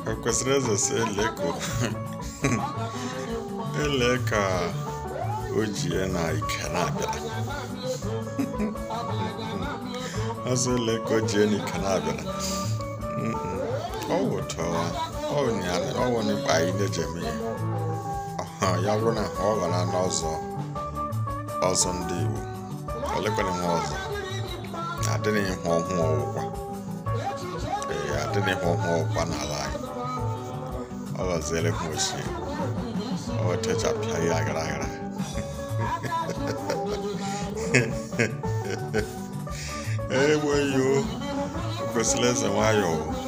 O kwesịrị eze si ele ka o ji ya na ike na-abịara. Ọsọ ele ka o ji ya na ike na-abịara. Ọ wụtọwa ọ wụ n'ikpa anyị na-eji eme ihe. Ya bụrụ na ọ ghara n'ọzọ ọzọ ndị Igbo olekwana nwa ọzọ adịghị ihe ọhụụ ọwụkwa. Ee, adịghị ihe ọhụụ ọwụkwa n'ala anyị. Ọ ghọziere ha ochie, ọ techapịa ya aghara aghara. Egbeyo, o kwesịrị eze nwayọọ.